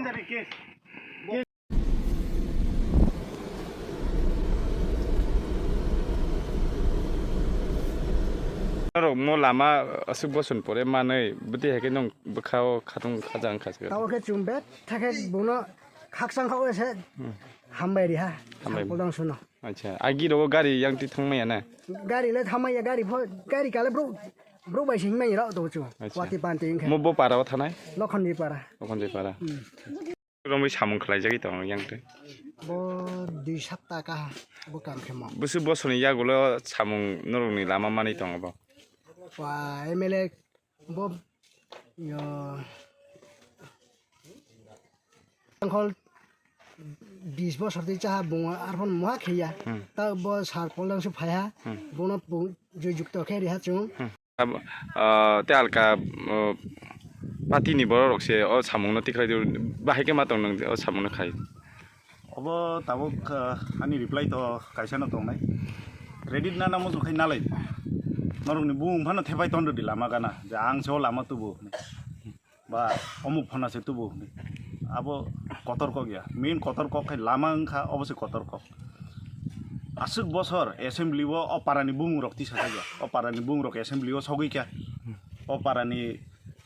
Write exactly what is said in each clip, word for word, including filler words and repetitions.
Norok mo lama aswk boson pore manwi bwtwi hai khe nwng bwkha o khatung khaja wngkha se. Tabo khe chwng bet thakhe bono khakchang kha o se hambai ri ha. Hambai. Sampol dang suno. Acha, agi rogo gari yang ti thangmaya na? Gari le thamaya, gari pho, gari kale bro, bro bai sing mai rok to chu. Acha. Wati panti wngkha. Mo bo para o thanai? Lokhonjoi para. Lokhonjoi para. Hmm. Romwi samung khlaijagwi tongo yang twi. Bo dui sapta kaha bo kam khemo. Busu bosoni yagulo samung norokni lama manwi tongo bo. Wa M L A bo yo angkol bis bosor twi chaha bungo arphon moha khiya. Hmm. Ta bo sar polang se phaiha. Hmm. Bono bung jui jukto khe riha chung. Hmm. Ab-, ah, te alka, ah, party ni borok rok se o samung no tikhlai di, bahai khe ma tong nang o samung no khai. Obo tabuk, ah, ani reply to kaisa no tongnai. Credit na namo khai nalai. Norok ni bung phano thepai tondo di lama gana. Je ang se o lama tubu. Ba omuk phano se tubu. Abo kotor kok ya. Main kotor kok khai lama wngkha, obo se kotor kok. Aswk bosor assembly o, o parani bumung rok tisa kha ya. O parani bumung rok assembly o sogwi kha. O parani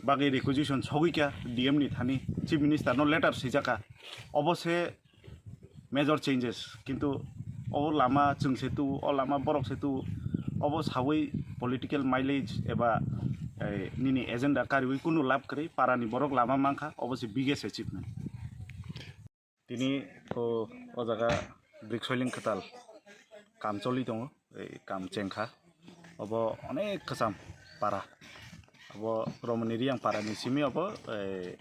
bagwi requisition sogwi kha D M ni thani, Chief Minister no letter swijak kha. Obo se major changes, kintu o lama chwng se tu, o lama borok se tu, obo sawi political mileage eba, eh, nini agenda kariwi kunu lab kwrwi, parani borok lama mankha, obo se biggest achievement. Tini o, o jaga brick soiling kwtal kam choli tongo, ei kam chengkha. Obo onek kwcham para. Obo Romoni Riyang para ni simi obo, ei,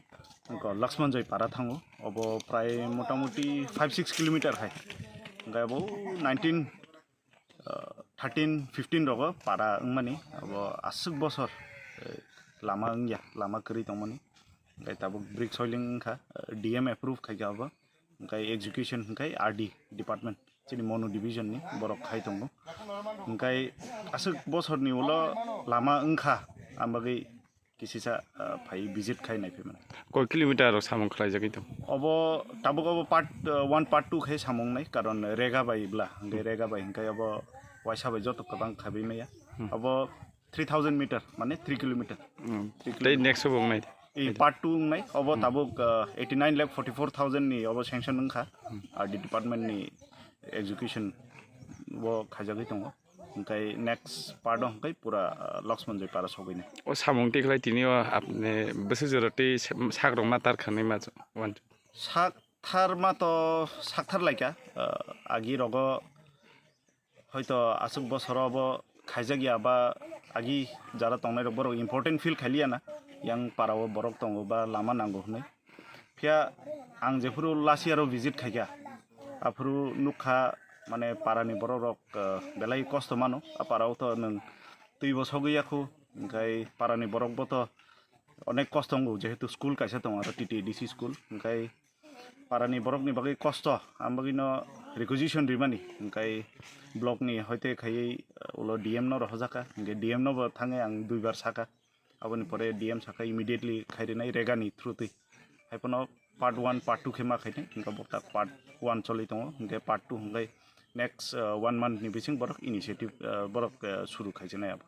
wngkha Laxman Joy para thango. Obo prai motamuti five six kilometer hai. Hingke obo nineteen, ah, thirteen, fifteen rogo para wngmani. Obo aswk bosor, eh, lama wngya, lama kwrwi tongmani. Hingke tabuk brick soiling wngkha, eh, D M approve khaikha obo. Hingke execution hingke R D department, chini Monu division ni borok khai tongo. Hingke aswk bosor ni ulo lama wngkha, ang bagwi kisisa, ah, phai visit khai naiphai mano. Koi kilometer rok samung khlaijagwi tong? Obo tabuk obo part, ah, one, part two khai samung nai, karon rega bai bla, hingke rega bai hingke obo waisa bai joto kwbang khabi maya. Hmm. Obo three thousand meter, mane three kilometer. Hmm. Three kilometer. Tei next obo wngnai? I part two wngnai, obo tabuk, ah, eighty nine lakh forty four thousand ni obo sanction wngkha, R D department ni execution o khaijagwi tongo. Hingkai next part o hingkai pura, ah, Laxman Joy para sogwinai. O samung tikhlai tini o apni bwswk jora tei sak rok ma tar khanai ma wan. Sak thar ma to sak thar laikha, ah, agi rogo hoito aswk bosoro bo khaijak ya ba agi jara tongnai rok borok important feel khailiya na, yang para o borok tongo ba lama nango hwnwi. Phiya ang jephuru last year o visit khaikha, aphuru nukha mane para ni borok rok, eh, belai kosto mano. A para o to nwng twi bo sogwi ya khu, hingkai para ni borok bo to onek kosto wngo, jehetu school kaisa tongo aro T T A D C school, hingkai para ni borok ni bagwi kosto, ang bagwi no requisition rimani, hingkai block ni hoite khaiwi, uh, ulo D M no rohorjak kha, hingke D M no bo thangwi ang duibar sakha, aboni pore D M sakha immediately khairinai rega ni through twi, haiphano part one, part two khe ma khainai, hingke bo tak part one choli tongo, hingke part two hingkai next, uh, one month ni bising borok initiative, uh, borok, uh, suru khaijaknai abo.